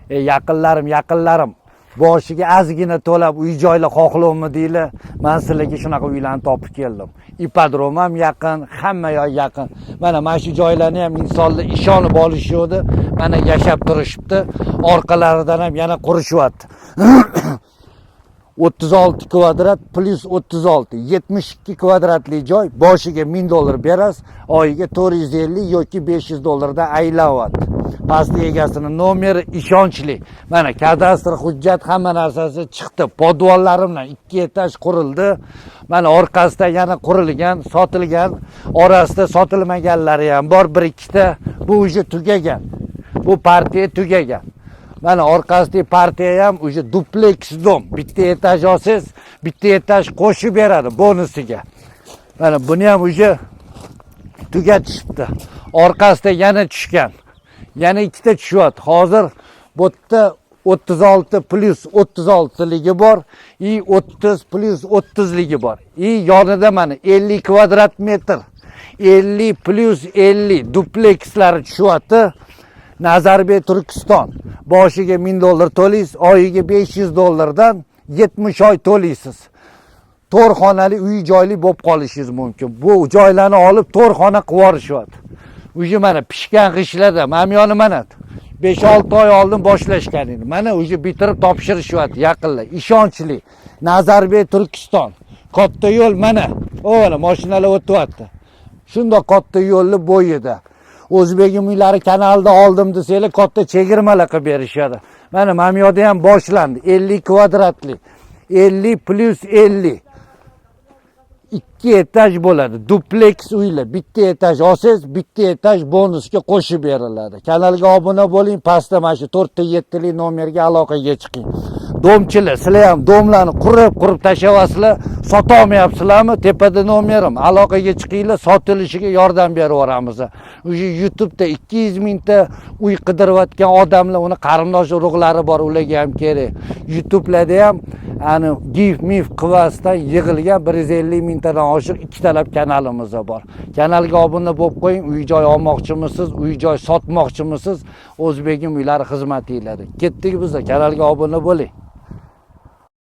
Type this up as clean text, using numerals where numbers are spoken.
Yaqinlarim, yaqinlarim, boshiga ozgina to'lab uy joylar xohlovmidinglar? Man sizlarga shunaqa uylarni topib keldim. Ipodrom ham yaqin, hamma yoq yaqin. Mana shu joylarni ham insonlar ishonib olishuvdi. Mana yashab turishibdi. Orqalaridan ham yana qurishyapti. 36 kvadrat plyus 36, 72 kvadratli joy, boshiga 1000 dollar berasiz, oyiga 450 yoki 500 dollardan aylanyapti. Pastda egasini nomeri, ishonchli. Mana kadastr hujjat, hamma narsasi chiqdi. Podvallari bilan ikki etaj qurildi. Mana orqasida yana qurilgan, sotilgan, orasida sotilmaganlari ham bor bir ikkita. Bu уже tugagan. Bu partiya tugagan. Mana orqasidagi partiya ham уже дуплекс дом. Bitta etaj olsangiz, bitta etaj qo'shib beradi bonusiga. Mana buni ham уже tugatishibdi. Orqasida yana tushgan. Yana ikkita tushyapti. Hozir bu yerda 36 plyus 36 ligi bor и 30 plyus 30 ligi bor. И yonida mana 50 kvadrat metr. 50 plyus 50 duplekslari tushyapti. Nazarbek, Turkiston. Boshiga 1000 dollar to'laysiz, oyiga 500 dollardan 70 oy to'laysiz. To'rt xonali uy joyli bo'lib qolishingiz mumkin. Bu joylarni olib to'rt xona qilib yuborishyapti. Уже mana pishgan g'ishtlarda, mana bu yoni mana 5-6 oy oldin boshlashgan edi. Mana уже bitirib topshirishyapti yaqinlar. Ishonchli. Nazarbek, Turkiston. Katta yo'l mana. O, mana mashinalar o'tyapti. Shundoq katta yo'lni bo'yida. O'zbegim uylari kanalida oldim desanglar, katta chegirmalar qilib berishadi. Mana bu yoqda ham boshlandi. 50 kvadratli. 50 plyus 50. Ikki etaj bo'ladi. Dupleks uylar. Bitta etaj olsangiz, bitta etaj bonusga qo'shib beriladi. Kanalga obuna bo'ling, pastda mana shu 4 ta 7 li nomerga aloqaga chiqing. Дом chilar, sizlar ham дом larni qurib, qurib tashlayapsizlar, sotolmayapsizlarmi? Tepada nomerim, aloqaga chiqinglar, sotilishiga yordam berib yuboramiz. Уже YouTube'da 200 mingta uy qidirayotgan odamlar, uni qarindosh urug'lari bor, ularga ham kerak. YouTube'larda ham ani gif mif qilmasdan yig'ilgan 150 mingtadan oshiq ikkitalab kanalimiz bor. Kanalga obuna bo'lib qo'ying, uy joy olmoqchimisiz, uy joy sotmoqchimisiz, O'zbegim uylari xizmatinglarda. Ketdik biz, kanalga obuna bo'ling.